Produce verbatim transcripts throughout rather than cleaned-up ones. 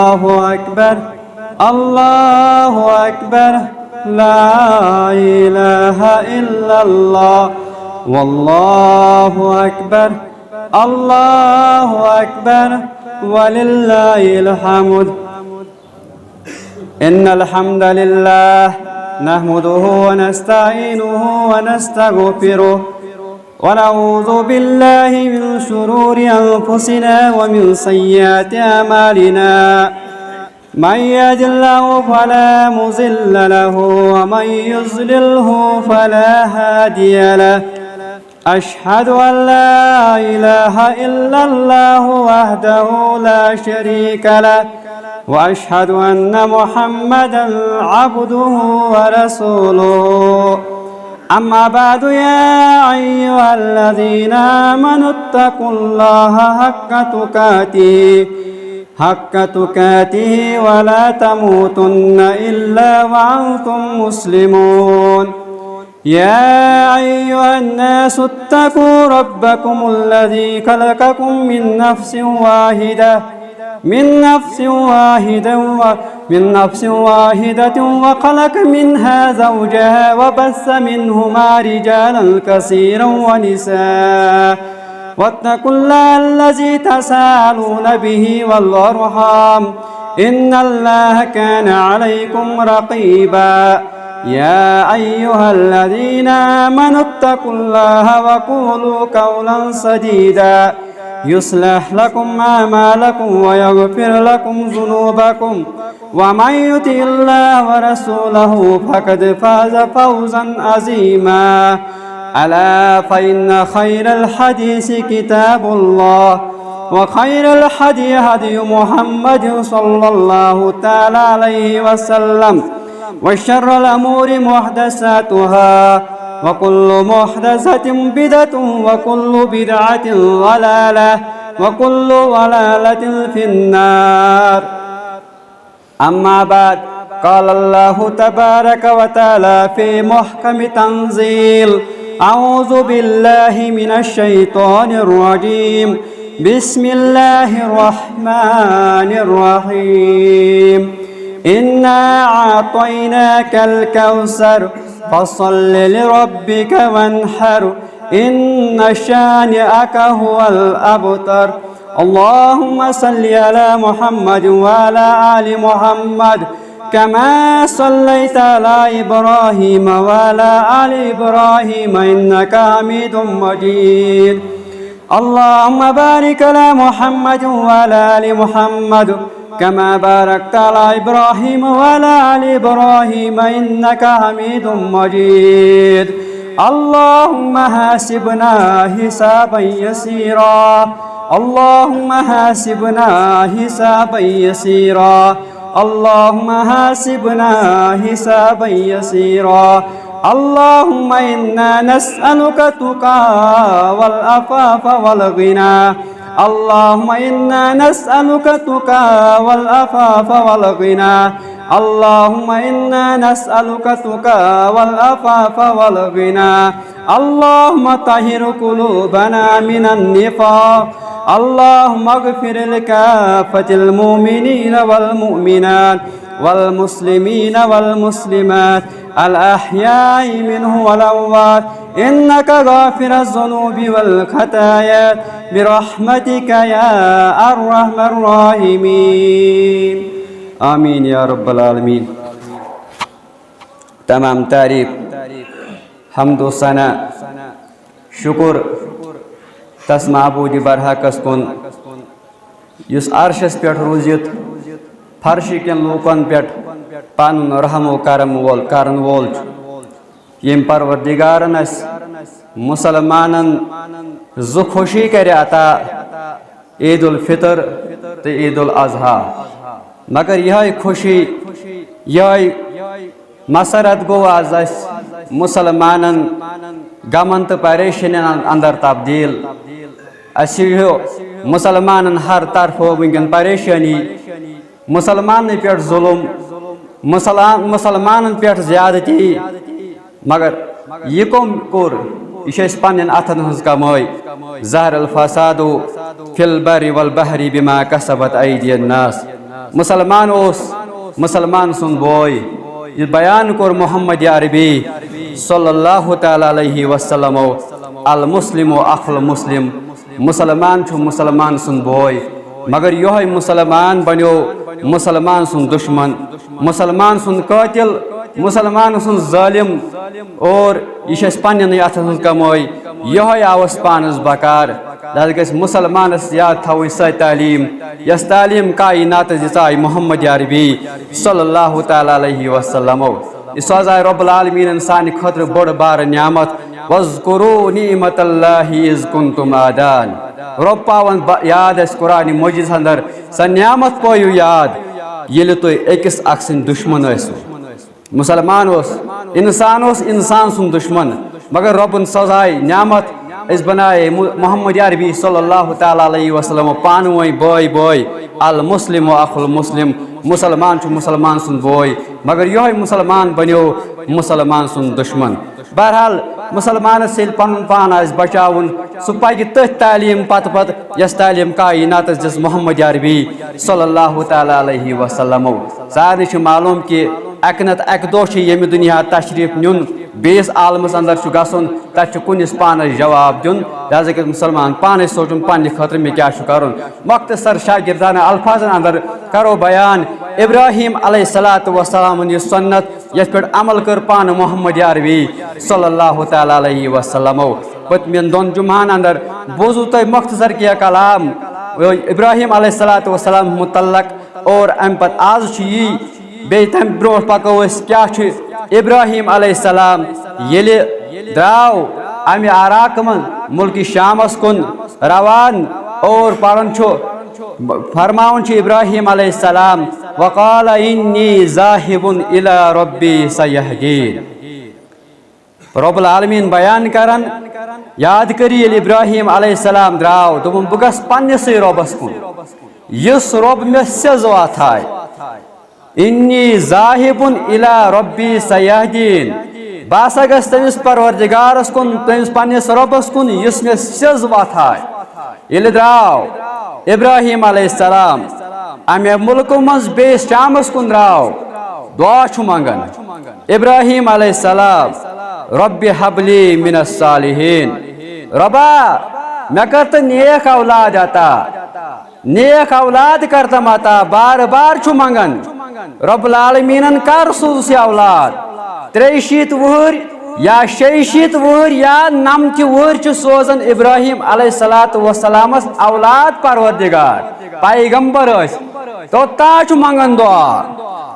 الله أكبر، الله أكبر، لا إله إلا الله، والله أكبر، الله أكبر، ولله الحمد. إن الحمد لله نحمده ونستعينه ونستغفره، ونعوذ بالله من شرور أنفسنا ومن سيئات أعمالنا. من يهد الله فلا مضل له، ومن يضلله فلا هادي له. أشهد أن لا إله إلا الله وحده لا شريك له، وأشهد أن محمدا عبده ورسوله. أما بعد، يا أيها الذين آمنوا اتقوا الله حق تقاته، حق تقاته ولا تموتن إلا وأنتم مسلمون. يا أيها الناس اتقوا ربكم الذي خلقكم من نفس واحدة، من نفس واحدة و-، من نفس واحدة وخلق منها زوجها وبث منهما رجالا كثيرا ونساء، واتقوا الله الذي تساءلون به والأرحام، إن الله كان عليكم رقيبا. يا أيها الذين آمنوا اتقوا الله وقولوا قولا سديدا، يصلح لكم أعمالكم ويغفر لكم ذنوبكم، ومن يطع الله ورسوله فقد فاز فوزا عظيما. ألا فإن خير الحديث كتاب الله، وخير الهدي هدي محمد صلى الله تعالى عليه وسلم، وشر الأمور محدثاتها، وكل محدثة بدعة، وكل بدعة ضلالة، وكل ضلالة في النار. أما بعد، قال الله تبارك وتعالى في محكم تنزيل: أعوذ بالله من الشيطان الرجيم. بسم الله الرحمن الرحيم. إنا أعطيناك الكوثر، فصل لربك وانحر، إن شانئك هو الأبتر. اللهم صل على محمد وعلى آل محمد، كما صليت على إبراهيم وعلى آل إبراهيم إنك حميد مجيد. اللهم بارك على محمد وعلى آل محمد، كما باركت على إبراهيم وعلى آل إبراهيم إنك حميد مجيد. اللهم حاسبنا حسابا يسيرا. اللهم حاسبنا حسابا يسيرا. اللهم حاسبنا حسابا يسيرا. اللهم إنا نسألك التقى والعفاف والغنى. اللهم إنا نسألك التقى والعفاف والغنى. اللهم إنا نسألك التقى والعفاف والغنى. اللهم طهر قلوبنا من النفاق. اللهم اغفر لكافة المؤمنين والمؤمنات والمسلمين والمسلمات الأحياء منهم والأموات، إنك غافر الذنوب والخطايا، برحمتك يا أرحم الراحمين. آمين يا رب العالمين. تمام تعریٖف، حمد و ثنا، شُکُر تس معبوٗدِ برحقس کُن، یُس عرشس پٮ۪ٹھ روٗزِتھ فرشہِ کٮ۪ن لوٗکن پٮ۪ٹھ پنُن رحم و کرم وول، کرن وول چھُ۔ ییٚمۍ پروردگارن اسہِ مسلمانن زٕ خوشی کرِ عطا، عید الفطر تہٕ عید الاضحیٰ۔ مگر یِہوٚے خوشی، یِہوٚے مسرت گوٚو آز اسہِ مسلمانن غمن تہٕ پریشٲنین اندر تبدیل۔ اسہِ چھُ مسلمانن ہر طرفہٕ وٕنکیٚن پریشٲنی، مسلمانن پٮ۪ٹھ ظلم، مسلمان، مسلمانن پٮ۪ٹھ زیادتی۔ مگر یہِ کٔمۍ کوٚر؟ یہِ چھِ أسۍ پننٮ۪ن اتھن ہٕنٛز کمٲے۔ ظہر الفساد فی البر والبحر بما کسبت ایدی الناس۔ مسلمان اوس مسلمان سُنٛد بوے۔ یہِ بیان کوٚر محمد عربی صلی اللہ تعالیٰ علیہ وسلمو، المسلم اخو المسلم، مسلمان چھُ مسلمان سُنٛد بوے، مگر یۄہے مسلمان بنیو مسلمان سُنٛد دشمن، مسلمان سُنٛد قٲتل، مسلمان سُنٛد ظٲلم، اور یہِ چھِ اَسہِ پنٛنٮ۪نٕے اَتھَن ہٕنٛز کمٲے، یۄہے آو اَسہِ پانَس بکار۔ لہذا گژھِ مسلمانس یاد تھاوٕنۍ سۄ تعلیٖم، یۄس تعلیٖم کائناتس دِژاے محمد عربی صلی اللہ تعالیٰ علیہ وسلمو۔ یہِ سوزاے رب العالمیٖنن سانہِ خٲطرٕ بٔڑ بارٕ نعمت۔ واذکروا نعمت اللہ اذ کنتم اعداء۔ رب پاون با-، یاد اَسہِ قرآن مجیدس اندر، سۄ نعمت پٲیِو یاد، ییٚلہِ تُہۍ أکِس اکھ سٕنٛدۍ دشمن ٲسِو۔ مسلمان اوس، انسان اوس انسان سُنٛد دشمن، مگر رۄبن سوزاے نعمت، أسۍ بنایے مُ-، محمد عربی صلی اللہ تعالیٰ علیہ وسلم پانہٕ ؤنۍ بٲے بٲے، المسلم اخو المسلم، مسلمان چھُ مسلمان سُنٛد بوے، مگر یۄہے مسلمان بنیو مسلمان سُنٛد دشمن۔ بہرحال، مسلمانس ییٚلہِ پنُن پان آسہِ بچاوُن، سُہ پکہِ تٔتھۍ تعلیٖم پتہٕ پتہٕ، یۄس تعلیٖم کائناتس دِژ محمد عربی صلی اللہ تعالیٰ علیہ وسلمو۔ سارنٕے چھُ معلوم کہِ اکہِ نتہٕ اکہِ دۄہ چھُ ییٚمہِ دُنیا تشریف نیُن، بیٚیِس عالمس اندر چھُ گژھُن، تتہِ چھُ کُنِس پانس جواب دیُن۔ لہذا گژھِ مسلمان پانے سونچُن پننہِ خٲطرٕ مےٚ کیٛاہ چھُ کرُن۔ مختصر شاگردانہ الفاظن اندر کرو بیان ابراہیم علیہ الصلوۃ والسلامن یہِ سنت، یتھ پٮ۪ٹھ عمل کٔر پانہٕ محمد عربی صلی اللہ تعالیٰ علیہ وسلمو۔ پٔتمٮ۪ن دۄن جمعہن اندر بوٗزوٕ تۄہہِ مختصر کینٛہہ کلام ابراہیم علیہ الصلوۃ والسلام متعلق، اور امہِ پتہٕ آز چھُ یی، بیٚیہِ تمہِ برونٛٹھ پکو أسۍ کیٛاہ چھُ ابراہیم علیہ السلام ییٚلہِ درٛاو امہِ عراقہٕ منٛز ملکہِ شامس کُن روان، اور پران چھُ، فرماوان چھُ ابراہیم علیہ السلام، وقال انی ذاہب الی ربی سیہدین۔ رب العالمین بیان کران، یاد کٔرِو ییٚلہِ ابراہیم علیہ السلام درٛاو، دوٚپُن، بہٕ گژھٕ پننِسٕے رۄبس کُن، یُس رۄب مےٚ سیٚزوا تھایہِ۔ انی ذاہب الی ربی سیہدین، بہٕ ہسا گژھٕ تٔمِس پروردگارس کُن، تٔمِس پننِس رۄبس کُن، یُس مےٚ سیٚزوا تھایہِ۔ ییٚلہِ درٛاو ابراہیم علیہ السلام امہِ مُلکہٕ منٛز بیٚیِس شامس کُن درٛاو، دعا چھُ منٛگان ابراہیم علیہ السلام، رب حبلی من الصالحین، رۄبا، مےٚ کر تہٕ نیک اولاد عطا، نیک اولاد کر تم عطا، بار بار چھُ منٛگان۔ رب العالمیٖنن کر سوٗزُس یہِ اولاد؟ ترٛیہِ شیٖتھ وُہٕرۍ یا شیٚیہِ شیٖتھ وُہٕرۍ یا نمتہِ وُہٕرۍ چھُ سوزان ابراہیم علیہ الصلوۃ والسلامس اولاد پروردگار، پیغمبر ٲسۍ۔ توٚتام چھُ منٛگان دعا،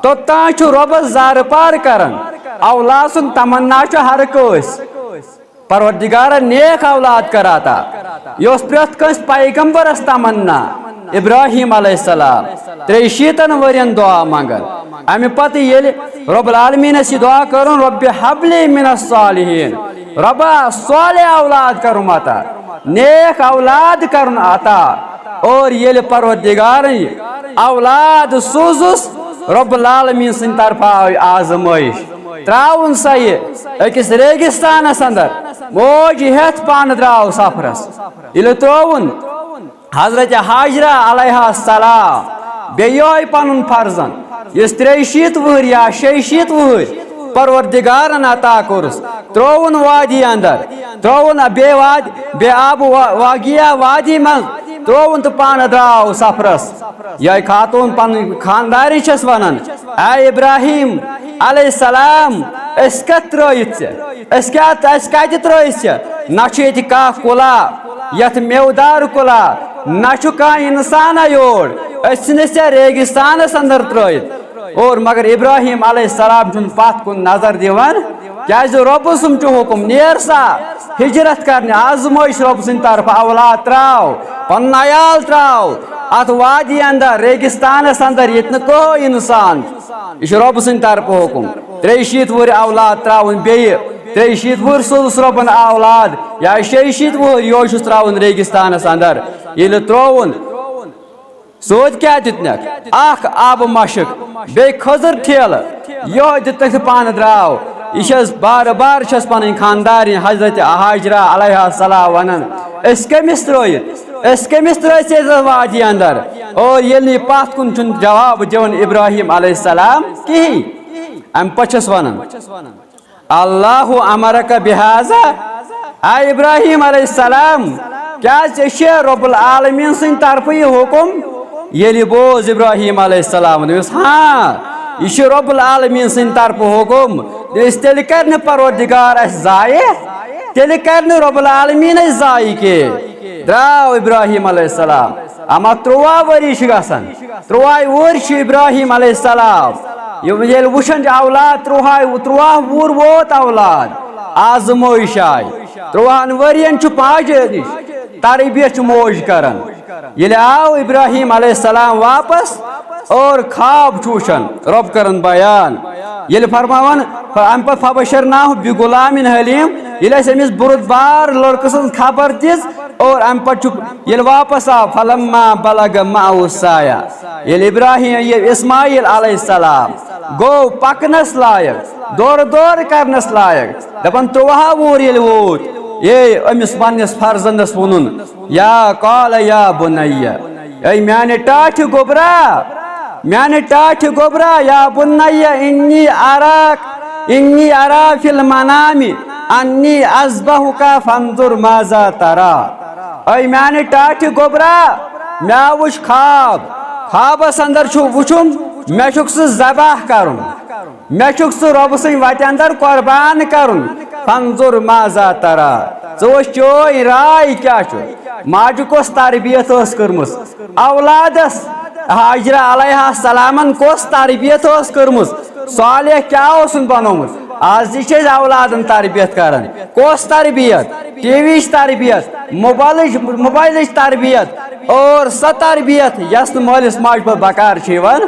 توٚتام چھُ رۄبس زارٕ پار کران۔ اولاد سُنٛد تمنا چھُ ہر کٲنٛسہِ۔ پروردگارن نیک اولاد کر عطا۔ یہِ اوس پرٛٮ۪تھ کٲنٛسہِ پیغمبرس تمنا۔ ابراہیم علیہ السلام ترٛیٚیہِ شیٖتن ؤرین دعا منٛگان۔ امہِ پتہٕ ییٚلہِ رب العالمیٖنس یہِ دعا کٔرٕن، رب حبلی من الصالحین، رۄبا، صالح اولاد کرُن عطا، نیک اولاد کرُن عطا۔ اور ییٚلہِ پروردگارن یہِ اولاد سوٗزُس، رب العالمیٖن سٕنٛدِ طرفہٕ آے آزمٲیش۔ تراوُن سا یہِ أکِس ریگستانس اندر، موج ہٮ۪تھ پانہٕ درٛاو سفرس۔ ییٚلہِ ترٛووُن، حضرت حاجرہ علیہ السلام، بیٚیہِ یِہوٚے پنُن فرزند، یُس ترٛیٚیہِ شیٖتھ وُہٕرۍ یا شیٚیہِ شیٖتھ وُہٕرۍ پروردگارن عطا کوٚرُس، ترٛووُن وادی اندر، ترٛووُن بیٚیہِ وادی، بیٚیہِ آبہٕ وا-، واقعہ وادی منٛز ترٛووُن تہٕ پانہٕ درٛاو سفرس۔ یِہوٚے خاتون پنٕنۍ خاندارِنۍ چھس ونان، اے ابراہیم علیہ السلام، أسۍ کتھ ترٲیِتھ ژےٚ؟ أسۍ کیٛاہ، اَسہِ کَتہِ ترٛٲے ژےٚ؟ نہ چھُ ییٚتہِ کانٛہہ کُلا یَتھ مٮ۪وٕدار کُلا، نہ چھُ کانٛہہ اِنسانا یور۔ أسۍ ژھٕنۍ ژےٚ ریگِستانَس اندر ترٛٲیِتھ۔ اور مگر ابراہیم علیہ السلام چھُنہٕ پَتھ کُن نظر دِوان، کیٛازِ رۄبہٕ سُنٛد چھُ حُکُم، نیر سا ہِجرت کرنہِ، آزمٲیِش رۄبہٕ سٕنٛدِ طرفہٕ، اولاد ترٛاو، پَنُن عیال ترٛاو اَتھ وادی اندر، ریگِستانَس اندر، ییٚتہِ نہٕ کٕہٕنۍ اِنسان چھُ۔ یہِ چھُ رۄبہٕ سٕنٛدِ طرفہٕ حُکُم۔ ترٛیٚیہِ شیٖتھ وُہٕرۍ اولاد ترٛاوُن بیٚیہِ، ترٛیٚیہِ شیٖتھ وُہٕرۍ سوٗزُس رۄبَن اولاد، یا شیٚیہِ شیٖتھ وُہٕرۍ یِہوٚے چھُس ترٛاوُن ریگِستانَس اندر۔ ییٚلہِ ترٛووُن، سۭتۍ کیٛاہ دیُتنَکھ؟ اَکھ آبہٕ مَشٕک، بیٚیہِ کھٔزٕر ٹھیلہٕ، یِہوٚے دیُتنَکھ تہٕ پانہٕ درٛاو۔ یہِ چھَس بار بار چھَس پَنٕنۍ خانٛدارِنۍ حضرت ہاجرہ علیہ السلام وَنان، أسۍ کٔمِس ترٛٲیِتھ؟ أسۍ کٔمِس ترٛٲے ژےٚ یَتھ وادی اندر؟ اور ییٚلہِ نہٕ یہِ پتھ کُن چھُنہٕ جواب دِوان ابراہیم علیہ السلام کِہیٖنۍ، امہِ پتہٕ چھُس ونان، اللہ امرک بہذا، اے ابراہیم علیہ السلام، کیا ژےٚ چھےٚ رب العالمین سٕنٛدِ طرفہٕ یہِ حکم؟ ییٚلہِ بوز ابراہیم علیہ السلام، دوٚپمَس، ہاں، یہِ چھُ رب العالمین سٕنٛدِ طرفہٕ حکم۔ دوٚپمَس، تیٚلہِ کرِ نہٕ پروردگار اَسہِ ضایع، تیٚلہِ کرِ نہٕ رب العالمین اَسہِ ضایع کینٛہہ۔ درٛاو ابراہیم علیہ السلام، اما تُرٛواہ ؤری چھِ گژھان، تُرٛواہ وُہُر چھُ ابراہیم علیہ السلام۔ یہِ ییٚلہِ وٕچھان چھِ اولاد، تُرٛواہ، تُرٛواہ وُہُر ووت اولاد، آزمٲیِش آیہِ۔ تُرٛواہَن ؤرِین چھُ ماجہِ نِش تربیت چھُ موج کران۔ ییٚلہِ آو ابراہیم علیہ السلام واپس اور خواب چھُ وٕچھان، رب کران بیان، ییٚلہِ فرماوان، اَمہِ پتہٕ فبشرناہ بغلام حلیم، ییٚلہِ اَسہِ أمِس بُرُد بار لڑکہٕ سٕنٛز خبر دِژ اور اَمہِ پتہٕ چھُ، ییٚلہِ واپس آو، فلما بلغ معه السعی، ییٚلہِ ابراہیم، ییٚلہِ اسماعیل علیہ السلام گوٚو پکنس لایق، دورٕ دورٕ کرنس لایق، دپان تُرٛواہ وُہُر ییٚلہِ ووت، یے أمِس پننِس فرزندس ووٚنُن، یا قال یا بنیہ، اے میانہِ ٹاٹھہِ گوٚبرا، میانہِ ٹاٹھہِ گوٚبرا، یا بنیہ انی اراک، انی ارا فی المنام انی اذبحک فانظر ماذا ترا۔ اے میانہِ ٹاٹھہِ گوٚبرا، مےٚ وُچھ خواب، خوابس اندر چھُ وُچھُن، مےٚ چھُکھ ژٕ ذبح کرُن، مےٚ چھُکھ ژٕ رۄبہٕ سٕنٛدِ وتہِ اندر قربان کرُن۔ فانظر ماذا ترا، ژٕ وٕچھ چٲنۍ راے کیٛاہ چھُ؟ ماجہِ کۄس تربیت ٲس کٔرمٕژ اولادس؟ ہاجرہ علیہ السلامن کۄس تربیت ٲس کٔرمٕژ؟ صالح کیٛاہ اوسُن بنومُت؟ آز تہِ چھِ أسۍ اولادن تربیت کران۔ کۄس تربیت؟ ٹی وی ہٕچ تربیت، موبایلٕچ، موبایلٕچ تربیت اور سۄ تربیت یۄس نہٕ مٲلِس ماجہِ پتہٕ بکار چھِ یِوان۔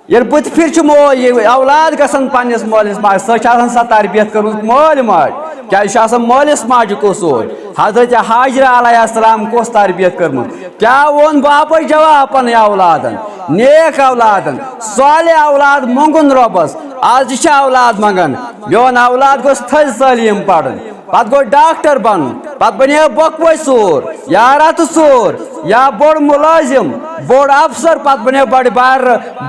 ییٚلہِ بُتھِ پھِرِ چھُ مول، ییٚلہِ اولاد گژھان پننِس مٲلِس ماجہِ، سۄ چھِ آسان سۄ تربیت کٔرمٕژ مٲلۍ ماجہِ۔ کیٛازِ چھُ آسان مٲلِس ماجہِ قصوٗر؟ حضرت حاجرہ علیہ السلام کۄس تربیت کٔرمٕژ؟ کیٛاہ ووٚن باپس جواب پنٕنۍ اولادن؟ نیک اولادن، صالح اولاد مۄنگُن رۄبس۔ آز تہِ چھِ اولاد منگان، میون اولاد گوٚژھ تھٔز تعلیٖم پرُن۔ پتہٕ گوٚو ڈاکٹر بنُن، پتہٕ بنیو بۄکوَے ژوٗر، یا رتہٕ ژوٗر، یا بوٚڑ مُلٲزِم، بوٚڑ افسر، پتہٕ بنیو بڑِ بار،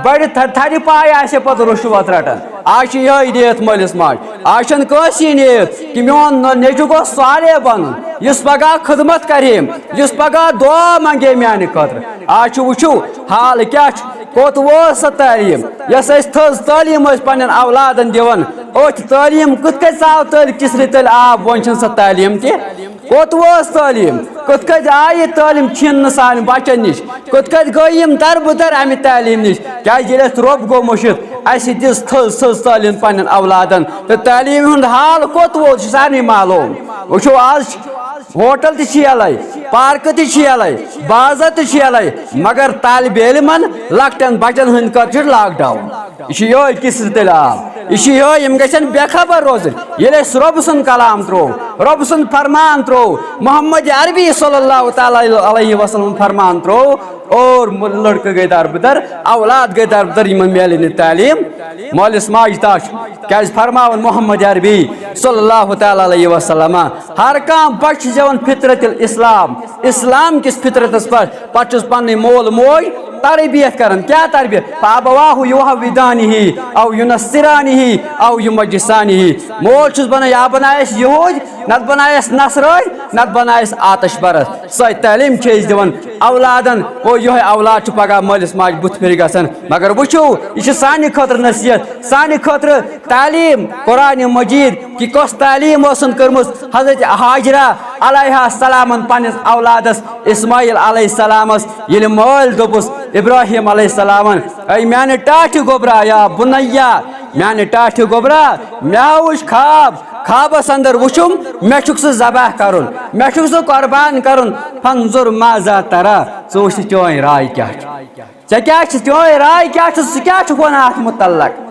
بڑِ تھر-، تھرِ پایہِ آسہِ پتہٕ رُشوت رٹان۔ آز چھِ یِہوٚے نیت مٲلِس ماجہِ، آز چھَنہٕ کٲنٛسی نیت کہِ میون نہ-، نیٚچوٗ گوٚژھ صالح بنُن، یُس پگاہ خدمت کرِ، یُس پگاہ دعا منگہِ میانہِ خٲطرٕ۔ آز چھُ وٕچھِو حال کیٛاہ چھُ، کوٚت وٲژ سۄ تعلیٖم، یۄس أسۍ تھٔز تعلیٖم ٲسۍ پننٮ۪ن اولادن دِوان، أتھۍ تعلیٖم کِتھ کٔنۍ ژاو تٔلۍ کِسرِ تٔلۍ آب، وۄنۍ چھَنہٕ سۄ تعلیٖم تہِ۔ کوٚت وٲژ تعلیٖم؟ کِتھ کٔنۍ آیہِ تعلیٖم چھِننہٕ سانہِ بچن نِش؟ کِتھ کٔنۍ گٔے یِم دربٕدر امہِ تعلیٖم نِش؟ کیٛازِ ییٚلہِ اَسہِ رۄب گوٚو مٔشِتھ، اَسہِ دِژ تھٔز تھٔز تعلیٖم پننٮ۪ن اولادن، تہٕ تعلیٖم ہُنٛد حال کوٚت ووت چھُ سارنٕے معلوم۔ وٕچھِو، آز چھِ ہوٹل تہِ چھِ یَلَے، پارکہٕ تہِ چھِ یَلَے، بازر تہِ چھِ یَلَے، مگر طالبِ علمن، لۄکٹٮ۪ن بچن ہٕنٛدِ خٲطرٕ چھُ لاک ڈاوُن۔ یہِ چھُ یِہوٚے کِسرِ تٔلۍ آب۔ یہِ چھُ یِہوٚے، یِم گژھن بے خبر روزٕنۍ۔ ییٚلہِ اَسہِ رۄب سُنٛد کلام ترٛوو، رۄب سُنٛد فرمان ترٛوو، محمد عربی صلی اللہ تعالیٰ علیہ وسلم فرمان ترٛوو، اور م-، لڑکہٕ گٔے دربٕدر، اولاد گٔے دربٕدر، یِمن میلہِ نہٕ تعلیٖم۔ مٲلِس ماجہِ تاش، کیٛازِ فرماوان محمد عربی صلی اللہ تعالیٰ علیہ وسلم، ہر کانٛہہ بچہِ چھُ زٮ۪وان فطرت الاسلام، اسلام کِس فطرتس پٮ۪ٹھ۔ پتہٕ چھُس پنٕنۍ مول موج تربیت کران۔ کیٛاہ تربیت؟ فابواہ یحودانہ او ینصرانہ او یمجسانہ۔ مول چھُس بنان، یا بنایس یہود، نتہٕ بنایس نصرٲنۍ، نتہٕ بنایس آتش پرست۔ سۄے تعلیٖم چھِ أسۍ دِوان اولادن، اور یِہوٚے اولاد چھُ پگاہ مٲلِس ماجہِ بُتھِ پھِرِ گژھان۔ مگر وٕچھِو، یہِ چھِ سانہِ خٲطرٕ نصیحت، سانہِ خٲطرٕ تعلیٖم، قرآنِ مجیٖد کہِ کۄس تعلیٖم ٲسٕن کٔرمٕژ حضرت ہاجرہ علیہ السلامن پننِس اولادس اسماعیل علیہ السلامس، ییٚلہِ مٲلۍ دوٚپُس ابراہیم علیہ السلامن، اے میانہِ ٹاٹھہِ گوٚبرا، یا بنیہ، میانہِ ٹاٹھہِ گوٚبرا، مےٚ وُچھ خواب، خوابس اندر وُچھُم، مےٚ چھُکھ ژٕ ذبح کرُن، مےٚ چھُکھ ژٕ قربان کرُن، فانظر ماذا ترا، ژٕ وُچھ تہٕ چٲنۍ راے کیٛاہ چھِ؟ ژےٚ کیٛاہ چھِ، چٲنۍ راے کیٛاہ چھِ، ژٕ کیٛاہ چھُکھ وَنان اَتھ مُتعلق؟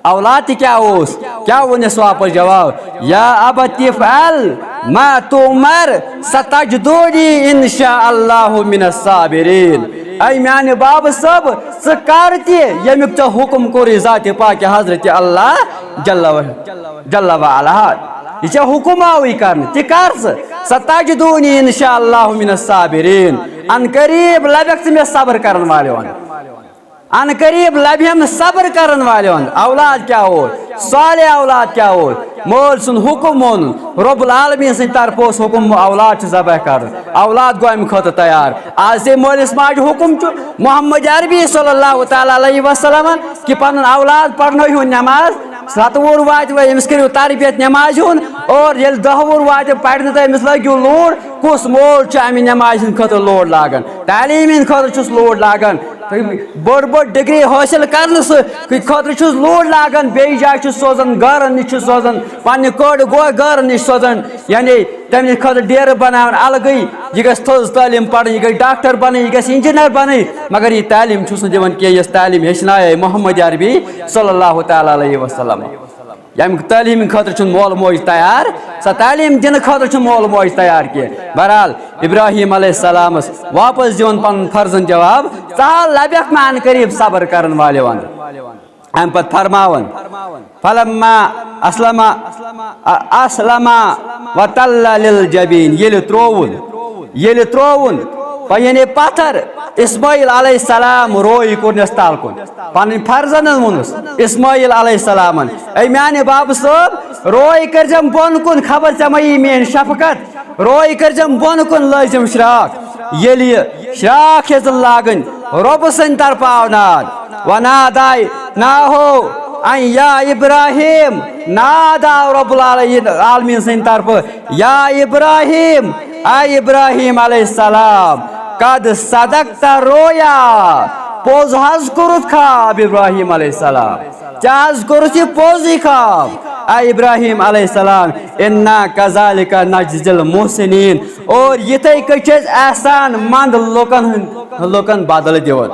اولاد تہِ کیٛاہ اوس؟ کیٛاہ ووٚنُس واپس جواب؟ یا ابت افعل ما تؤمر ستجدنی ان شاء اللہ من الصابرین۔ اے میانہِ بابہٕ صٲب، ژٕ کر تہِ ییٚمیُک ژےٚ حُکم کوٚرُے ذاتِ پاکہِ حضرت اللہ جل و، جل و علا۔ یہِ چھا حُکُم آوٕے کرنہٕ؟ تہِ کر ژٕ؟ "ستجدونی ان شاء اللہ من الصابرین"۔ ان قریب لبکھ ژٕ مےٚ صبر کرن والٮ۪و اندر۔ ان قریب لبہِ ہم صبر کرن والٮ۪و اندر۔ اولاد کیٛاہ اوس؟ صالح اولاد کیٛاہ اوس؟ مٲلۍ سُنٛد حُکُم مونُن۔ رب العالمین سٕنٛدِ طرفہٕ اوس حُکُم اولاد چھُ ذبح کرُن۔ اولاد گوٚو امہِ خٲطرٕ تیار۔ آز تہِ مٲلِس ماجہِ حُکُم چھُ محمد عربی صلی اللہ تعالیٰ علیہ وسلم کہِ پنُن اولاد پرنٲوِہُن نٮ۪ماز، ستہٕ وُہُر واتہِ وۄنۍ أمِس کٔرِو تربیت نٮ۪مازِ ہُنٛد، اور ییٚلہِ دَہ وُہُر واتہِ پرنہِ تہٕ أمِس لٲگِو لوٗر۔ کُس مول چھُ امہِ نٮ۪مازِ ہِنٛدِ خٲطرٕ لوڈ لاگان؟ تعلیٖم ہِنٛدِ خٲطرٕ چھُس لوڈ لاگان۔ تہٕ بٔڑ بٔڑ ڈگری حٲصِل کرنہٕ سۭتۍ خٲطرٕ چھُس لوڈ لاگان، بیٚیہِ جایہِ چھُس سوزان، گٲرن نِش چھُس سوزان، پننہِ کورِ گوے گٲرن نِش سوزان، یعنی تمہِ خٲطرٕ ڈیرٕ بناوان الگٕے۔ یہِ گژھِ تھٔز تعلیٖم پرٕنۍ، یہِ گژھِ ڈاکٹر بنٕنۍ، یہِ گژھِ انجینئر بنٕنۍ، مگر یہِ تعلیٖم چھُس نہٕ دِوان کینٛہہ، یۄس تعلیٖم ہیٚچھنایے محمد عربی صلی اللہ تعالیٰ علیہ وسلم۔ ییٚمہِ تعلیٖم خٲطرٕ چھُنہٕ مول موج تیار، سۄ تعلیٖم دِنہٕ خٲطرٕ چھُنہٕ مول موج تیار کینٛہہ۔ بہرحال، ابراہیم علیہ السلامس واپس دِوان پنُن فرضن جواب، "ژٕ ہا لبکھ مےٚ ان قریب صبر کرن والٮ۪و اندر۔" امہِ پتہٕ فرماوان، "فلما اسلم، اسلم وتل للجبین"، ییٚلہِ ترووُن، ییٚلہِ ترووُن، پتہٕ یعنی پتھر، اسماعیل علیہ السلام روے کوٚرنس تل کُن۔ پنٕنۍ فرزندن ووٚنُس اسماعیل علیہ السلامن، "اے میانہِ بابہٕ صٲب، روے کٔرزٮ۪م بۄن کُن، خبر ژےٚ ما یی میٲنۍ شفقت، روے کٔرزٮ۪م بۄن کُن، لٲجزٮ۪م شراکھ۔" ییٚلہِ یہِ شراکھ ہیٚژٕن لاگٕنۍ، رۄبہٕ سٕنٛدِ طرفہٕ آو ناد، وناداے ناہو ان یا ابراہیم، ناد آو رب العالمین سٕنٛدِ طرفہٕ، یا ابراہیم، اے ابراہیم علیہ السلام، قد صدقت رویا، پوٚز حظ کوٚرُتھ خواب ابراہیم علیہ السلام، ژےٚ حظ کوٚرُتھ یہِ پوٚز یہِ خواب، اے ابراہیم علیہ السلام، انا کذالک نجزی المحسنین، اور یِتھے کٔنۍ چھِ أسۍ احسان مند لُکن ہُنٛد، لُکن بدلہٕ دِوان۔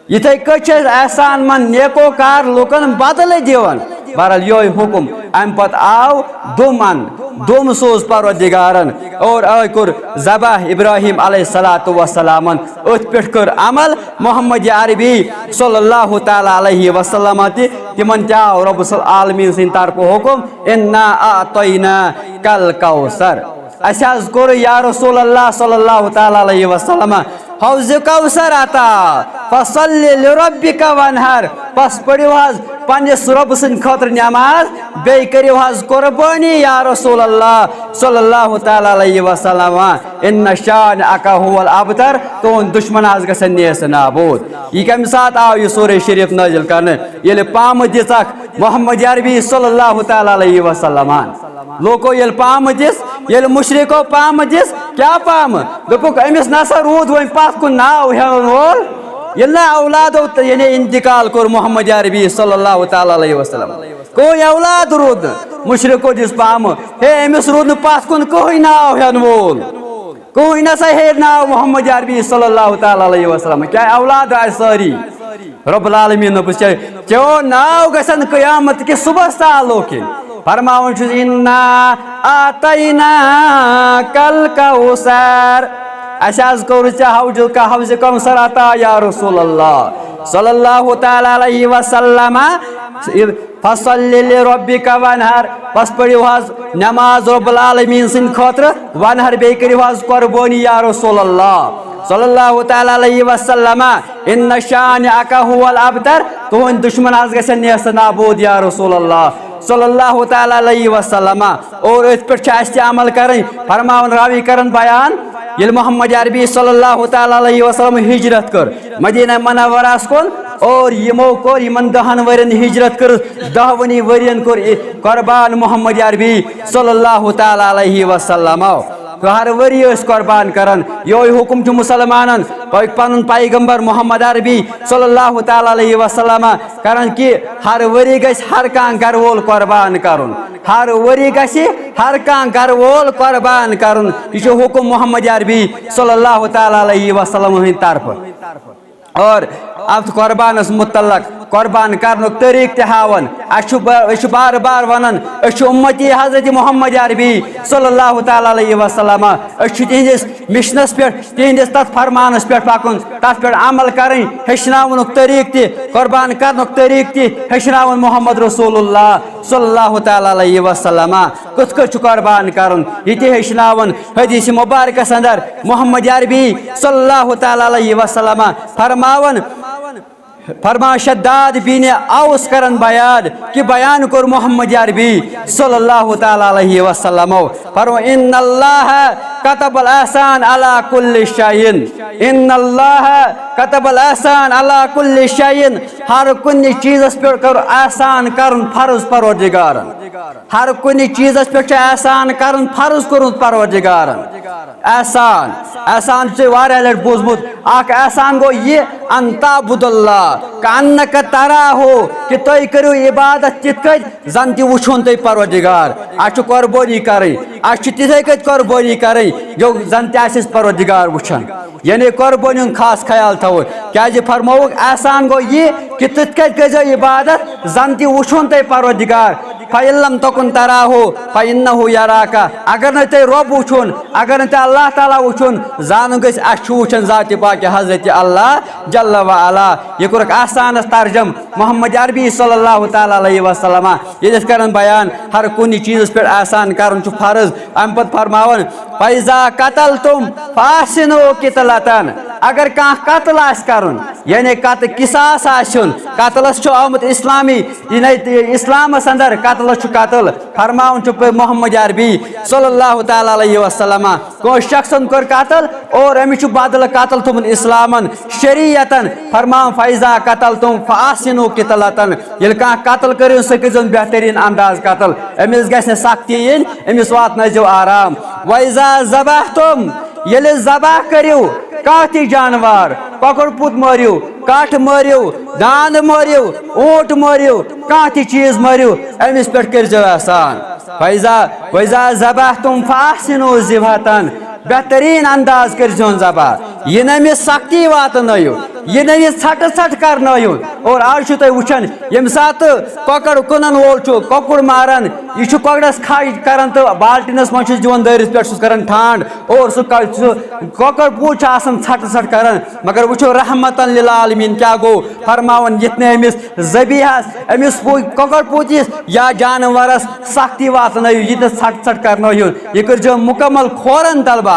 یِتھے کٔنۍ چھِ أسۍ احسان مند نیکوکار لُکن بدلہٕ دِوان۔ بہرحال، یِہوٚے حُکُم۔ اَمہِ پتہٕ آو دُم اَن، دُم سوٗز پروردگارن اور أہۍ کوٚر ذبح ابراہیم علیہ الصلوۃ والسلامن۔ أتھۍ پٮ۪ٹھ کٔر عمل محمد عربی صلی اللہ تعالیٰ علیہ وسلم تہِ۔ تِمن تہِ آو رب العالمین سٕنٛدِ طرفہٕ حُکُم، انا اعطیناک الکوثر۔ اسہِ حظ کوٚر یا رسول اللہ صلی اللہ تعالیٰ علیہ وسلم حوض کوثر عطا، فصل لربک وانحر، پس پٔرِو حظ پننِس رۄبہٕ سٕنٛدِ خٲطرٕ نٮ۪ماز، بیٚیہِ کٔرِو حظ قربٲنی یا رسول اللہ صلی اللہ تعالیٰ علیہ وسلم، ان شانئک هو الابتر، تُہُنٛد دُشمن حظ گژھن نیست نابود۔ یہِ کمہِ ساتہٕ آو یہِ سورہ شریف نٲزِل کرنہٕ؟ ییٚلہِ پامہٕ دِژکھ محمد عربی صلی اللہ تعالیٰ علیہ وسلمن۔ لوکو ییٚلہِ پامہٕ دِژ، ییٚلہِ مُشرِکو پامہٕ دِژ، کیٛاہ پامہٕ؟ دوٚپُکھ، أمِس نسا روٗد وۄنۍ پتھ کُن ناو ہٮ۪وَن وول۔ ییٚلہِ نہٕ اولادو تہٕ یعنی انتقال کوٚر محمد عربی صلی اللہ تعالیٰ علیہ وسلم، کٕہٕنۍ اولاد روٗد نہٕ۔ مُشرِکو دِژ پامہٕ، ہے، أمِس روٗد نہٕ پتھ کُن کٕہٕنۍ ناو ہٮ۪ن وول۔ کٕہٕنۍ نسا ہیٚیہِ ناو محمد عربی صلی اللہ تعالیٰ علیہ وسلم، کیٛاہ اولاد آسہِ سٲری۔ رب العالمین دوٚپُس، چے-، چیو ناو گژھن قیامت کِس صبحس تعلق یِن۔ فرماوان چھُس، انا اعطیناک الکوثر۔ اسہِ حظ کوٚر ژےٚ حوض، حوض کوثر عطا یا رسول اللہ صلی اللہ تعالیٰ علیہ وسلم۔ فصل لربک وانحر، پس پٔرِو حظ نماز رب العالمین سٕنٛدِ خٲطرٕ، وانحر، بیٚیہِ کٔرِو حظ قربٲنی یا رسول اللہ صلی اللہ تعالیٰ علیہ وسلم، ان شانئک هو الابتر، تُہٕنٛدۍ دُشمن حظ گژھن نیست نابود یا رسول اللہ صلی اللہ تعالیٰ علیہ وسلم۔ اور أتھۍ پٮ۪ٹھ چھِ اَسہِ تہِ عمل کَرٕنۍ۔ فرماوان راوی کرن بیان، ییٚلہِ محمد عربی صلی اللہ تعالیٰ علیہ وسلم ہجرت کٔر مدینہ منورس کُن، اور یِمو کوٚر یِمن دہن ؤرین ہجرت کٔر، دہ ؤنی ؤرین کوٚر یہِ قربان محمد عربی صلی اللہ تعالیٰ علیہ وسلم۔ تہٕ ہر ؤری ٲسۍ قربان کران۔ یِہوٚے حُکُم چھُ مُسلمانن پنُن پیغمبر محمد عربی صلی اللہ تعالیٰ علیہ وسلم کران کہِ ہر ؤری گژھِ ہر کانٛہہ گرٕ وول قربان کرُن۔ ہر ؤری گژھِ ہر کانٛہہ گرٕ وول قربان کرُن۔ یہِ چھُ حُکُم محمد عربی صلی اللہ تعالیٰ علیہ وسلم ہٕنٛدِ طرفہٕ۔ اور اتھ قربانس متعلق قربان کرنُک طریٖقہٕ تہِ ہاوان۔ اَسہِ چھُ با-، أسۍ چھِ بار بار وَنان، أسۍ چھِ اُمتی حضرت محمد عربی صلی اللہ تعالیٰ علیہ وسلم۔ أسۍ چھِ تِہنٛدِس مِشنَس پٮ۪ٹھ، تِہنٛدِس تَتھ فرمانَس پٮ۪ٹھ پَکُن، تَتھ پٮ۪ٹھ عمل کَرٕنۍ، ہیٚچھناوُنُک طریٖقہٕ تہِ، قربان کرنُک طریٖقہٕ تہِ ہیٚچھناوُن محمد رسول اللہ صلی اللہ تعالیٰ علیہ وسلم۔ کِتھ کٔنۍ چھُ قربان کرُن، یہِ تہِ ہیٚچھناوُن۔ حدیث مبارکس اندر محمد عربی صلی اللہ تعالیٰ علیہ وسلم فرماوان، فرمان شداد بن اوس کران بیان، کہ بیان کوٚر محمد عربی صلی اللہ تعالیٰ علیہ وسلم۔ فرمو، ان اللہ کتب الاحسان علی کل شیء۔ ان اللہ کتب الاحسان علی کل شیء۔ ہر کُنہِ چیٖزس پٮ۪ٹھ کوٚر احسان کرُن فرض پروردگارن۔ ہر کُنہِ چیٖزس پٮ۪ٹھ چھُ احسان کرُن فرض کوٚرمُت پروردگارن۔ احسان، احسان چھُ ژےٚ واریاہ لٹہِ بوٗزمُت۔ اکھ احسان گوٚو یہِ، ان تعبد اللہ کانک تراہ، کہ تُہۍ کٔرِو عبادت تِتھ کٔنۍ زن تہِ وٕچھُن تُہۍ پروردگار۔ اَسہِ چھُ قربٲنی کرٕنۍ، اَسہِ چھُ تِتھے کٔنۍ قربٲنی کرٕنۍ یوٚ زن تہِ اَسہِ أسۍ پروردگار وٕچھن۔ یعنی قربٲنی ہُنٛد خاص خیال تھاوُن۔ کیازِ فرمووُکھ، احسان گوٚو یہِ کہ تِتھ کٔنۍ کٔرۍزیو عبادت زن تہِ وٕچھُن تُہۍ پروردگار۔ فَإِن لَّمْ تَكُن تَرَاهُ فَإِنَّهُ يَرَاكَ۔ اگر نہٕ تُہۍ رۄب وٕچھُن، اگر نہٕ تُہۍ اللہ تعالیٰ وٕچھُن، زانُن گژھِ اَسہِ چھُ وٕچھان ذاتِ پاکِ حضرت اللہ جل و علا۔ یہِ کوٚرُکھ احسانس ترجم محمد عربی صلی اللہ تعالیٰ علیہ وسلم۔ ییٚلہِ أسۍ کران بیان، ہر کُنہِ چیٖزس پٮ۪ٹھ احسان کرُن چھُ فرض۔ امہِ پتہٕ فرماوان، فَإِذَا قَتَلْتُمْ فَأَحْسِنُوا الْقِتْلَةَ۔ اگر کانٛہہ قتل آسہِ کرُن، یعنی قتل قصاص آسہِ ہیوٚن، قتلس چھُ آمُت اسلامی، یعنی اسلامس اندر قتلس چھُ قتل۔ فرماوان چھُ پٲ-، محمد عربی صلی اللہ تعالیٰ علیہ وسلم، کٲنٛسہِ شخصن کوٚر قتل اور أمِس چھُ بدلہٕ قتل تھوٚومُت اسلامن شریعتن۔ فرماوان، فَإِذَا قَتَلْتُمْ فَأَحْسِنُوا الْقِتْلَةَ۔ ییٚلہِ کانٛہہ قتل کٔرِو، سُہ کٔرۍزیون بہتریٖن انداز قتل، أمِس گژھِ نہٕ سختی یِنۍ، أمِس واتنٲیزیو آرام۔ وَإِذَا ذَبَحْتُمْ، ییٚلہِ ذبح کٔرِو کانٛہہ تہِ جانوار، کۄکُر پوٗت مٲرِو، کَٹھ مٲرِو، داند مٲرِو، اوٗنٹ مٲرِو، کانٛہہ تہِ چیٖز مٲرِو، أمِس پٮ۪ٹھ کٔرۍزیو احسان۔ فَإِذَا، وَإِذَا ذَبَحْتُمْ فَأَحْسِنُوا الذِّبْحَةَ۔ بہتریٖن انداز کٔرۍزیون ذبح۔ یہِ نہٕ أمِس سختی واتنٲیِو، یہِ نہٕ أمِس ژھٹہٕ ژھٹہٕ کرنٲیِو۔ اور آز چھِو تُہۍ وٕچھان، ییٚمہِ ساتہٕ کۄکر کٕنن وول چھُ، کۄکُر ماران، یہِ چھُ کۄکرس کھج کران تہٕ بالٹیٖنس منٛز چھُس دِوان دٲرِتھ پٮ۪ٹھ، چھُس کران ٹھانڈ۔ اور سُہ ک-، سُہ کۄکر پوٗت چھُ آسان ژھٹہٕ ژھٹہٕ کران۔ مگر وٕچھو، رحمتاً للعالمین کیٛاہ گوٚو؟ فرماوان، یِتھ نہٕ أمِس ذبیحس، أمِس پو-، کۄکر پوٗتِس یا جانورس سختی واتنٲیِو، یہِ تہِ ژھٹہٕ ژھٹہٕ کرنٲیِو، یہِ کٔرۍزیو مُکمل کھورن تل بنٛد۔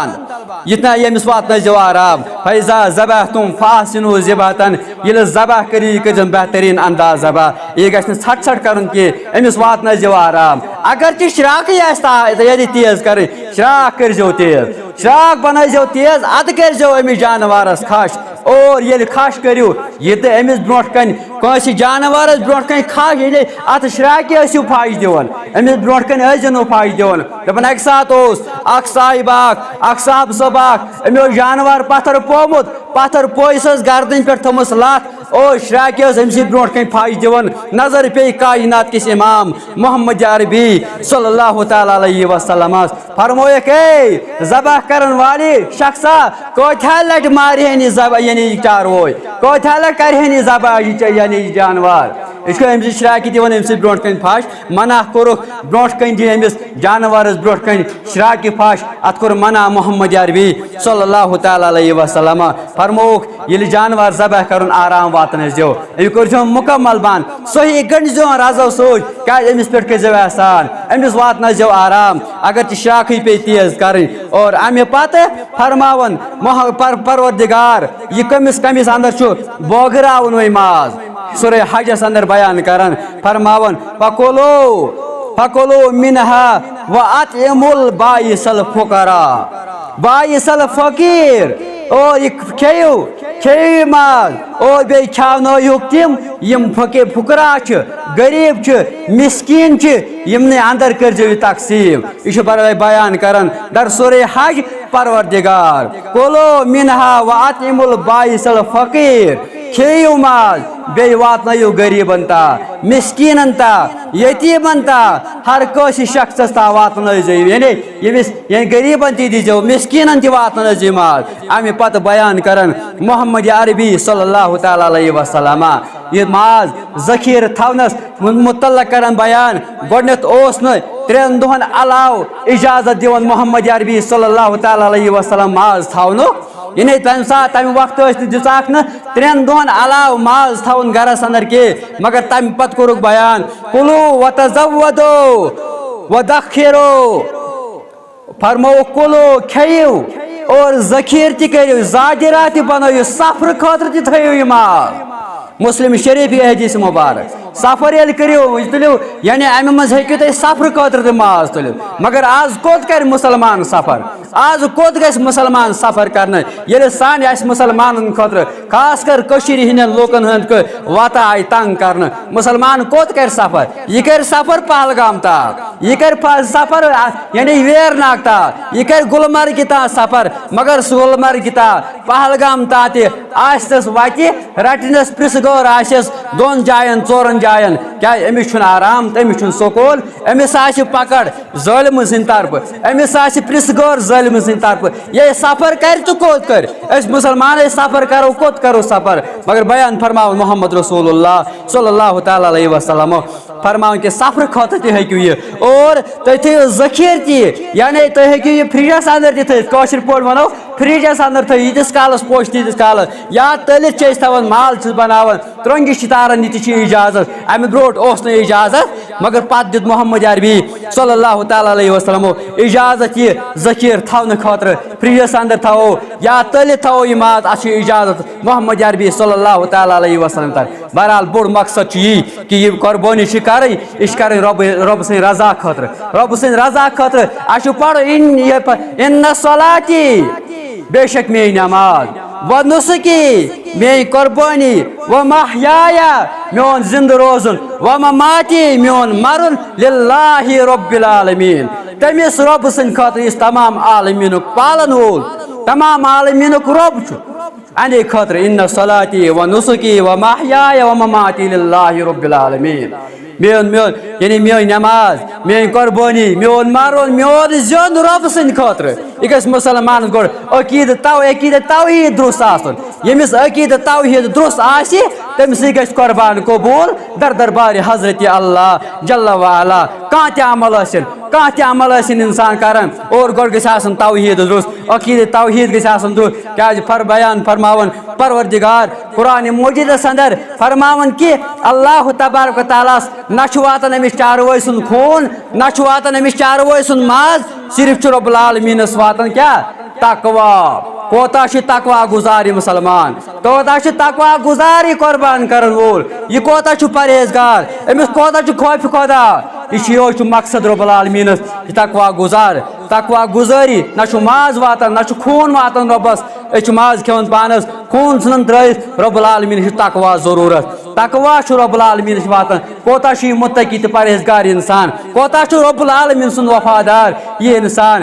یِتھ نہٕ ییٚمِس واتنٲیزیو آرام۔ فَإِذَا ذَبَحْتُمْ فَأَحْسِنُوا الذِّبْحَةَ۔ ییٚلہِ ذبح کٔرِو، یہِ کٔرۍزیو بہتریٖن انداز ذبح۔ یہِ گژھِ نہٕ ژھٹہٕ ژھٹہٕ کرُن کینٛہہ، أمِس واتنٲیزیو آرام۔ اگر تہِ شراکٕے آسہِ تا-، یعنی تیز کرٕنۍ، شراک کٔرۍزیو تیز، شراک بنٲیزیو تیز، اَدٕ کٔرۍزیو أمِس جانوارس کھش۔ اور ییٚلہِ کھش کٔرِو، یہِ تہِ أمِس برونٛٹھ کنہِ کٲنٛسہِ جانوارس برونٛٹھ کنہِ کھش، ییٚلہِ اتھ شراکہِ ٲسِو پھش دِوان، أمِس برونٛٹھ کنہِ ٲسۍزیو نہٕ پھش دِوان۔ دپان، اکہِ ساتہٕ اوس اکھ صاحب اکھ، اکھ صاحب صٲب اکھ، أمۍ اوس جانوار پتھر پومُت، پتھر پویہِ سٕنٛز گردنہِ پٮ۪ٹھ تھٲومٕژ لتھ، اور شراکہِ ٲس أمۍ سٕنٛدِ برونٛٹھ کنہِ پھش دِوان۔ نظر پیٚیہِ کائنات کِس امام محمد عربی صلی اللہ تعالیٰ علیہ وسلمس۔ فرمویکھ، اے ذبح کرن والے شخصا، کۭتہا لٹہِ مارِ ہن یہِ ذبح، یعنی یہِ چاروٲے؟ کۭتہا لٹہِ کرِ ہن یہِ ذبح، یہِ چا-، یعنی یہِ جانوار؟ یہِ چھُ أمۍ سٕنٛز شراکہِ دِوان أمۍ سٕنٛدِ برونٛٹھ کنہِ پھش، منع کوٚرُکھ برونٛٹھ کنہِ دِنۍ أمِس جانورس برونٛٹھ کنہِ شراکہِ پھش۔ اتھ کوٚر منع محمد عربی صلی اللہ تعالیٰ علیہ وسلم۔ فرمووُکھ، ییٚلہِ جانور ذبح کرُن آرام واتنٲیزیو، یہِ کٔرۍزیو مُکمل بنٛد، صحیح گٔنڈزیو رزو سۭتۍ، کیازِ أمِس پٮ۪ٹھ کٔرۍزیو احسان، أمِس واتنٲیزیو آرام۔ اگر تہِ شراکھٕے پیٚیہِ تیز کرٕنۍ، اور امہِ پتہٕ فرماوان مح-، پر-، پروردگار، یہِ کٔمِس کٔمِس اندر چھُ بٲگراوُن وۄنۍ ماز؟ سورہ حجس اندر بیان کران، فرماوان، فَكُلُوا، فَكُلُوا مِنْهَا وَأَطْعِمُوا الْبَائِسَ الْفُقَرَاءَ۔ بائس الفقیر، اور یہِ کھیٚیِو، کھیٚیِو یہِ ماز، اور بیٚیہِ کھیٛاونٲیِہُکھ تِم، یِم فقی-، فقراء چھِ، غریٖب چھِ، مسکیٖن چھِ، یِمنٕے اندر کٔرۍزیو یہِ تقسیٖم۔ یہِ چھُ بر-، بیان کران در سورہ حج، پروردگار، کُلُوا مِنْهَا وَأَطْعِمُوا الْبَائِسَ الْفَقِيرَ۔ کھیٚیِو ماز، بیٚیہِ واتنٲیِو غریٖبن تام، مسکیٖنن تام، یتیٖمن تام، ہر کٲنٛسہِ شخصس تام واتنٲیزیو، یعنی ییٚمِس، یعنی غریٖبن تہِ دیٖزیو، مسکیٖنن تہِ واتنٲیزیو ماز۔ امہِ پتہٕ بیان کران محمد عربی صلی اللہ تعالیٰ علیہ وسلم یہِ ماز ذخیٖرٕ تھاونس متعلق کران بیان۔ گۄڈٕنٮ۪تھ اوس نہٕ ترٛٮ۪ن دۄہن علاوٕ اجازت دِوان محمد عربی صلی اللہ تعالیٰ علیہ وسلم ماز تھاونُک۔ یعنی تمہِ ساتہٕ، تمہِ وقتہٕ ٲسۍ نہٕ، دِژاکھ نہٕ ترٛٮ۪ن دۄہن علاوٕ ماز تھاوُن گرس اندر کینٛہہ، مگر تمہِ پتہٕ کوٚرُکھ بیان، "کُلوٗ وتزوّدو ودخرو"، فرمووُکھ، "کُلوٗ"، کھیٚیِو، اور ذخیٖرٕ تہِ کٔرِو، ذاکرہ تہِ بنٲیِو، سفرٕ خٲطرٕ تہِ تھٲیِو یہِ ماز۔ مسلم شریف یہِ حدیث مبارک۔ سفر ییٚلہِ کٔرِو، یہِ تُلِو، یعنی اَمہِ منٛز ہیٚکِو تُہۍ سفرٕ خٲطرٕ تہِ ماز تُلِتھ۔ مگر آز کوٚت کرِ مسلمان سفر؟ آز کوٚت گژھِ مسلمان سفر کرنہٕ؟ ییٚلہِ سانہِ اَسہِ مسلمانن خٲطرٕ، خاص کر کٔشیٖرِ ہٕنٛدٮ۪ن لوٗکن ہٕنٛدۍ کٲ-، وتہ آیہِ تنگ کرنہٕ، مسلمان کوٚت کرِ سفر؟ یہِ کرِ سفر پہلگام تام، یہِ کرِ پہ-، سفر، آ، یعنی ویرناگ تام، یہِ کرِ گلمرگہِ تام سفر، مگر سُہ گلمرگہِ تام، پہلگام تام تہِ آسہِ تس وتہِ، رٹنس پرژھ گٲر آسٮ۪س دۄن جاین، ژورن جاین۔ کیازِ؟ أمِس چھُنہٕ آرام، أمِس چھُنہٕ سکوٗن، أمِس آسہِ پکڑ ظٲلمہٕ سٕنٛدِ طرفہٕ، أمِس آسہِ پرژھ گٲر ظٲلمہٕ سٕنٛدِ طرفہٕ۔ یہِ سفر کرِ تہٕ کوٚت کرِ؟ أسۍ مسلمان، أسۍ سفر کرو، کوٚت کرو سفر؟ مگر بیان فرماوان محمد رسول اللہ صلی اللہ تعالیٰ علیہ وسلم فرماوان کہ سفرٕ خٲطرٕ تہِ ہیٚکِو یہِ، اور تُہۍ تھٲیِو ذخیٖرٕ تہِ، یعنی تُہۍ ہیٚکِو یہِ فرجس اندر تہِ تھٲیِتھ، کٲشِر پٲٹھۍ ونو، فرجس اندر تھٲیِو، ییٖتِس کالس پوشہِ تیٖتِس کالس، یا تٔلِتھ چھِ أسۍ تھاوان، مال چھِس بناوان، ترٛۄنٛگہِ چھِ تاران، یہِ تہِ چھُ اجازت۔ امہِ برونٛٹھ اوس نہٕ اجازت، مگر پتہٕ دیُت محمد عربی صلی اللہ تعالیٰ علیہ وسلمو اجازت یہِ ذخیٖرٕ تھاونہٕ خٲطرٕ، فرجس اندر تھاوو یا تٔلِتھ تھاوو یہِ ماز، اتھ چھُ اجازت محمد عربی صلی اللہ تعالیٰ علیہ وسلم طرف۔ بہرحال، بوٚڑ مقصد چھُ یی کہ یہِ قربٲنی چھِ کرٕنۍ، یہِ چھِ کرٕنۍ رۄبہٕ، رۄبہٕ سٕنٛدِ رضا خٲطرٕ، رۄبہٕ سٕنٛدِ رضا خٲطرٕ۔ اَسہِ چھُ پرُن، ان، یہِ پ-، ان صلاتی، بے شک میٲنۍ نماز، و نسکی، میٲنۍ قربٲنی، و محیایا، میون زندٕ روزُن، و مماتی، میون مرُن، للہ رب العالمین، تٔمِس رۄبہٕ سٕنٛدِ خٲطرٕ، یُس تمام عالمیٖنُک پالن وول، تمام عالمیٖنُک رۄب چھُ۔ اَمے خٲطرٕ، ان صلاتی و نسکی و محیایا و مماتی للہ رب العالمین۔ میون، میون، یعنی میٲنۍ نماز، میٲنۍ قربٲنی، میون مرُن، میون زیُن رۄبہٕ سٕنٛدِ خٲطرٕ۔ یہِ گژھِ مسلمانس گۄڈٕ عقیدٕ تو-، عقیدٕ توحید درست آسُن۔ ییٚمِس عقیدٕ توحید درست آسہِ، تٔمۍ سٕے گژھِ قربان قبول در دربارِ حضرت اللہ جل و علا۔ کانٛہہ تہِ عمل ٲسِن، کانٛہہ تہِ عمل ٲسِن انسان کران، اور گۄڈٕ گژھِ آسُن توحید درست، عقیدٕ توحید گژھِ آسُن درست۔ کیازِ فر-، بیان فرماوان پروردگار قرآن مجیدس اندر، فرماوان کہ اللہ تبارک و تعالیٰ ہس نہ چھُ واتان أمِس چاروٲے سُنٛد خوٗن، نہ چھُ واتان أمِس چاروٲے سُنٛد ماز، صرف چھُ رب العالمینس واتان کیٛاہ؟ تقوی۔ کوتاہ چھُ تقوی گزار یہِ مسلمان؟ کوتاہ چھُ تقوی گزار یہِ قربان کرن وول؟ یہِ کوتاہ چھُ پرہیزگار؟ أمِس کوتاہ چھُ خوف خدا؟ یہِ چھُ، یِہوٚے چھُ مقصد رب العالمینس، یہِ تقوی گزار، تقوی گزٲری۔ نہ چھُ ماز واتان، نہ چھُ خوٗن واتان رۄبس۔ أسۍ چھِ ماز کھٮ۪وان پانس، خوٗن ژھٕنان ترٲیِتھ، رب العالمینس چھُ تقوی ضروٗرت۔ تقوی چھُ رب العالمینس واتان۔ کوتاہ چھُ یہِ متقی تہٕ پرہیزگار انسان، کوتاہ چھُ رب العالمین سُنٛد وفادار یہِ انسان۔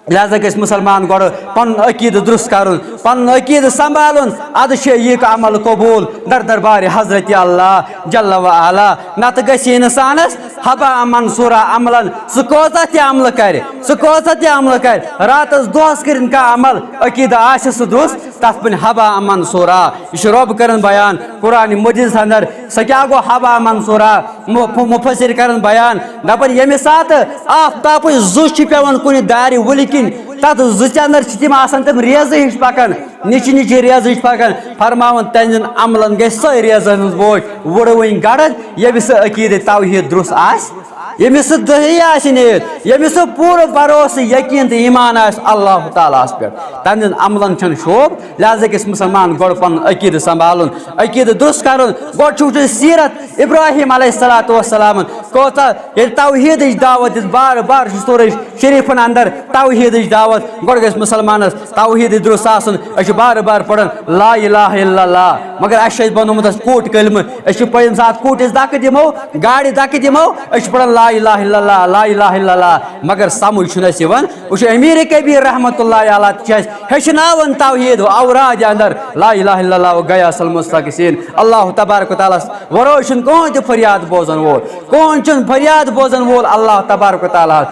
لہذا گژھِ مسلمان گۄڈٕ پنُن عقیدٕ درست کرُن، پنُن عقیدٕ سنبھالُن، ادٕ چھُ یہِ عمل قبول در دربارِ حضرت اللہ جل و علا۔ نتہٕ گژھِ انسانس ہباء منثورا عملن، سُہ کۭژاہ تہِ عملہٕ کرِ، سُہ کۭژاہ تہِ عملہٕ کرِ، راتس دۄہس کٔرِن کانٛہہ عمل، عقیدٕ آسہِ سُہ درست، تتھ بنہِ ہباء منثورا۔ یہِ چھُ رۄب کران بیان قرآن مجیدس اندر، سُہ کیٛاہ گوٚو ہباء منثورا؟ مُ-، مُفسر کران بیان، دپان، ییٚمہِ ساتہٕ آفتابٕچ زُو چھِ پٮ۪وان کُنہِ دارِ وُلہِ کِنۍ، تتھ زُژِ اندر چھِ تِم آسان، تِم ریزٕ ہِش پکان، نِچہِ نِچہِ ریزٕ ہِش پکان، فرماوان، تہنٛدٮ۪ن عملن گژھِ سۄے ریزن ہٕنٛز بوج وُڑوٕنۍ گڑتھ، ییٚمِس سُہ عقیدٕ توحید درست آسہِ، ییٚمِس سُہ دٔہی آسہِ نیت، ییٚمِس سُہ پوٗرٕ بھروسہٕ، یقین تہٕ ایمان آسہِ اللہ تعالیٰ ہس پٮ۪ٹھ، تہنٛدٮ۪ن عملن چھنہٕ شوب۔ لہذا گژھِ مسلمان گۄڈٕ پنُن عقیدٕ سنبھالُن، عقیدٕ درست کرُن۔ گۄڈٕ چھُ وٕچھُن سیرت ابراہیم علیہ الصلوۃ والسلامن، کۭژاہ ییٚلہِ توحیٖدٕچ دعوت دِژ، بار بار چھُ سورہ شریٖفن اندر توحیٖدٕچ دعوت۔ گۄڈٕ گژھِ مُسلمانس توحیٖدٕچ درُست آسُن۔ أسۍ چھِ بار بار پران لا الہ الا اللہ، مگر اَسہِ چھُ اَسہِ بنومُت اَسہِ کوٚٹ کلمہٕ۔ أسۍ چھِ پٔتمہِ ساتہٕ کوٚٹِس دکہٕ دِمو، گاڑِ دکہٕ دِمو، أسۍ چھِ پران لا الہ الا اللہ، لا الہ الا اللہ، مگر سمجھ چھُنہٕ اَسہِ یِوان۔ وٕچھِو، امیر کبیر رحمت اللہ علیہ تہِ چھِ اَسہِ ہیٚچھناوان توحیٖد و اوراد اندر لا الہ الا اللہ و گیا سل مستقسین۔ اللہ تبارک و تعالیٰ ہس ورٲے چھُنہٕ کٕہٕنۍ تہِ فریاد بوزن وول، کٕہٕنۍ چھُنہٕ فریاد بوزن وول اللہ تبارک و تعالیٰ ہس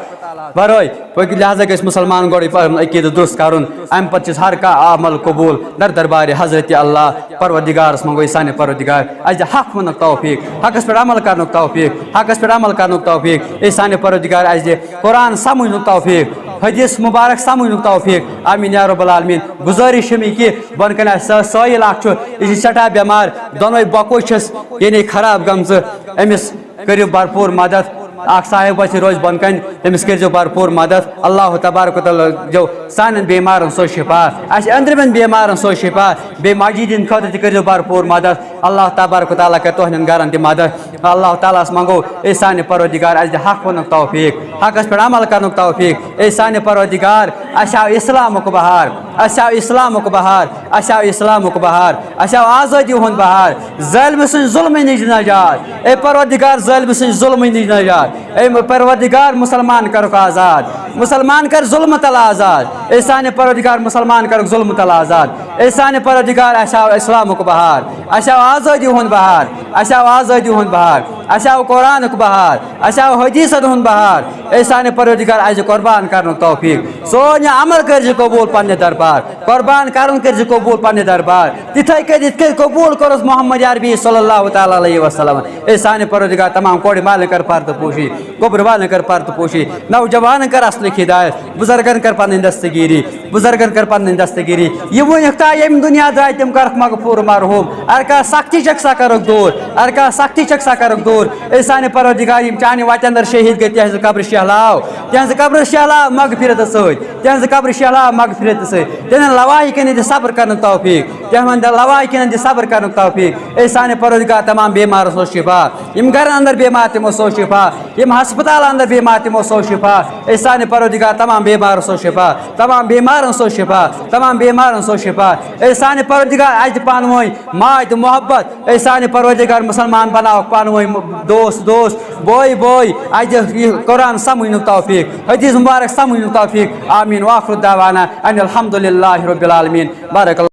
ورٲے۔ پٔکِو، لہذا گژھِ مُسلمان گۄڈٕ پنُن عقیٖدٕ درست کرُن، امہِ پتہٕ چھُس ہر کانٛہہ عمل قبول در دربارِ حضرت اللہ۔ پروردگارس منٛگو أسۍ، سانہِ پروردگار، اَسہِ دِ حق وننُک توفیٖق، حقس پٮ۪ٹھ عمل کرنُک توفیٖق، حقس پٮ۪ٹھ عمل کرنُک توفیٖق۔ اے سانہِ پروردگار، اَسہِ دِ قرآن سمجھنُک توفیٖق، حدیث مبارک سمجھنُک توفیٖق۔ آمین یا رب العالمین۔ گُزٲرِش چھِ مےٚ کہِ بۄنہٕ کنہِ آسہِ سا-، سٲیِل اکھ چھُ، یہِ چھِ سٮ۪ٹھاہ بٮ۪مار، دۄنوَے بۄکوے چھِس یعنی خراب گٔمژٕ۔ أمِس کٔرِو بھرپوٗر مدد۔ اکھ صاحب گژھِ روزِ بۄنہٕ کنہِ، تٔمِس کٔرۍزیو بھرپوٗر مدد۔ اللہ تبارک و تعالیٰ دیو سانٮ۪ن بیمارن سوز شفا، اَسہِ أنٛدرِمٮ۪ن بیمارن سوز شفا، بیٚیہِ ماجہِ ہِنٛدِ خٲطرٕ تہِ کٔرۍزیو بھرپوٗر مدد۔ اللہ تبارک و تعالیٰ کرِ تُہنٛدٮ۪ن گرن تہِ مدد۔ اللہ تعالیٰ ہس منٛگو، اے سانہِ پروردگار، اَسہِ دِ حق وننُک توفیٖق، حقس پٮ۪ٹھ عمل کرنُک توفیٖق۔ اے سانہِ پروردگار، اَسہِ آو اسلامُک بہار، اَسہِ آو اسلامُک بہار، اَسہِ آو اسلامُک بہار، اَسہِ آو آزٲدی ہُنٛد بہار، ظٲلمہٕ سٕنٛدِ ظُلمہٕ نِش نجات۔ اے پروردگار، ظٲلمہٕ سٕنٛدِ ظُلمہٕ نِش نجات۔ اے پروردگار، مُسلمان کرُکھ آزاد، مُسلمان کر ظُلمہٕ تل آزاد۔ اے سانہِ پروردگار، مُسلمان کرُکھ ظُلمہٕ تل آزاد۔ اے سانہِ پروردگار، اَسہِ آو اسلامُک بہار، اَسہِ آو آزٲدی ہُنٛد بہار، اَسہِ آو آزٲدی ہُنٛد بہار، اَسہِ آو قرآنُک بہار، اَسہِ آو حدیثن ہُنٛد بہار۔ اے سانہِ پروردگار، اَسہِ دِ قربان کرنُک توفیٖق۔ سون یہِ عمل کٔرۍ زِ قبوٗل پننہِ دربار، قربان کرُن کٔرۍ زِ قبوٗل پننہِ دربار۔ تِتھے کٔنۍ یِتھ کٔنۍ قبوٗل کوٚرُس محمد عربی صلی اللہ تعالیٰ علیہ وسلم۔ اے سانہِ پروردگار، تمام کورِ والٮ۪ن کر پردٕ پوشی، قبرِ والٮ۪ن کر پردٕ پوشی، نوجوانن کر اصلٕچ ہدایت، بُزرگن کر پنٕنۍ دستگیری، بُزرگن کر پنٕنۍ دستگیری۔ یِم وٕنیُک تام ییٚمہِ دُنیا درٛاے، تِم کرکھ مغفوٗر مرحوٗم۔ اگر کانٛہہ سختی چھکھ، سۄ کرکھ دوٗر، اگر کانٛہہ سختی چھکھ، سۄ کرکھ دوٗر۔ اے سانہِ پروردگار، یِم چانہِ وتہِ اندر شہیٖد گٔے، تِہنٛزٕ قبرٕ شہلاو، تِہنٛزٕ قبرٕ شہلاو مغفرت سۭتۍ، تِہنٛزٕ قبرٕ شہلاو مغفرت سۭتۍ۔ تِہنٛدٮ۪ن لواحِقن دِ صبر کرنُک توفیٖق، تِہنٛدٮ۪ن لواحِقن دِ صبر کرنُک توفیٖق۔ اے سانہِ پروردگار، تمام بیمارن سوز شفا، یِم گرن اندر بیمار، تِمو سوز شفا، یِم ہسپتال اندر بیمار، تِمو سوز شفا۔ اے سانہِ پروردگار، تمام بیمارن سوز شفا، تمام بیمارن سوز شفا، تمام بیمارن سوز شفا۔ اے سانہِ پروردگار، اَسہِ دِ پانہٕ ؤنۍ ماے تہٕ محبت۔ اے سانہِ پروردگار، مُسلمان بناوکھ پانہٕ ؤنۍ دوست دوست، بوے بوے۔ اَسہِ دِ یہِ قرآن سمجھنُک توفیٖق، حدیث مبارک سمجھنُک توفیٖق۔ آمین۔ وآخر دعوانا ان الحمد للہ رب العالمین۔ بارک اللہ۔